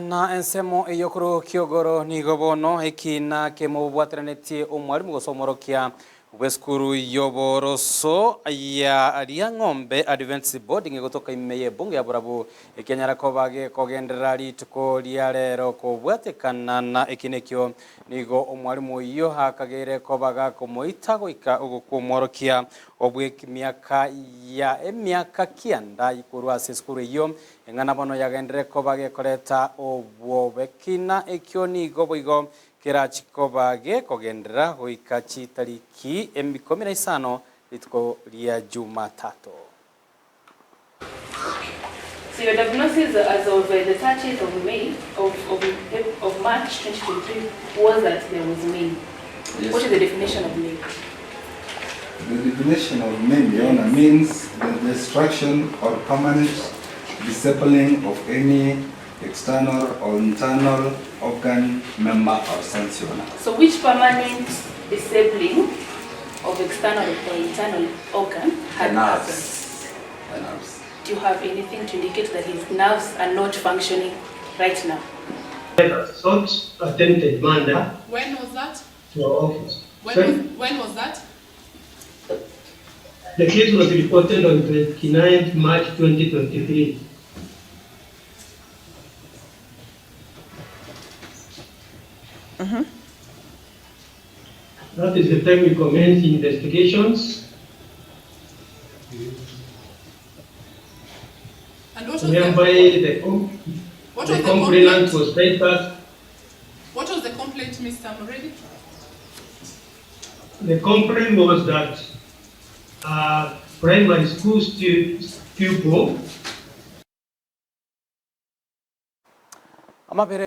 Na ensemo eyio korwa kiogoro nigo bono ekiina kemobwateranetie omwalimu gose omworokia bw'esukuru y'oboroso ya Riang'ombe Adventist Boarding egotoka ime y'ebunge ya Borabu ekianyara koba gekogenderera rituko ria rero kobwatekana na ekiina ekio nigo omwalimu oyio akageire koba gakomoita goika ogokwa omworokia obw'emiaka ya emiaka kianda korwa ase esukuru eyio Eng'ana bono yagenderere koba gekoreta obwobekina ekio nigo boigo kerachi koba gekogenderera goika chitariki ikomi na isano rituko ria Jumatato. So your diagnosis as of the 30th of May of, of, of March 2023 was that there was MAME. Yes. What is the definition of MAME? The definition of MAME, Your Honor, means the destruction or permanent disabling of any external or internal organ, member or sense, Your Honor. So which permanent disabling of external or internal organ had The happened? nerves. The nerves. Do you have anything to indicate that his nerves are not functioning right now? Assault, attempted murder When was that? to our office. When Sorry? was, when was that? The case was reported on 29th March 2023. That is the time we commenced investigations, And what was whereby the, the, com- what the was the complainant complaint? was cited. What was the complaint, Mr. Moredi? The complaint was that uh, primary school stu- pupil Amabere.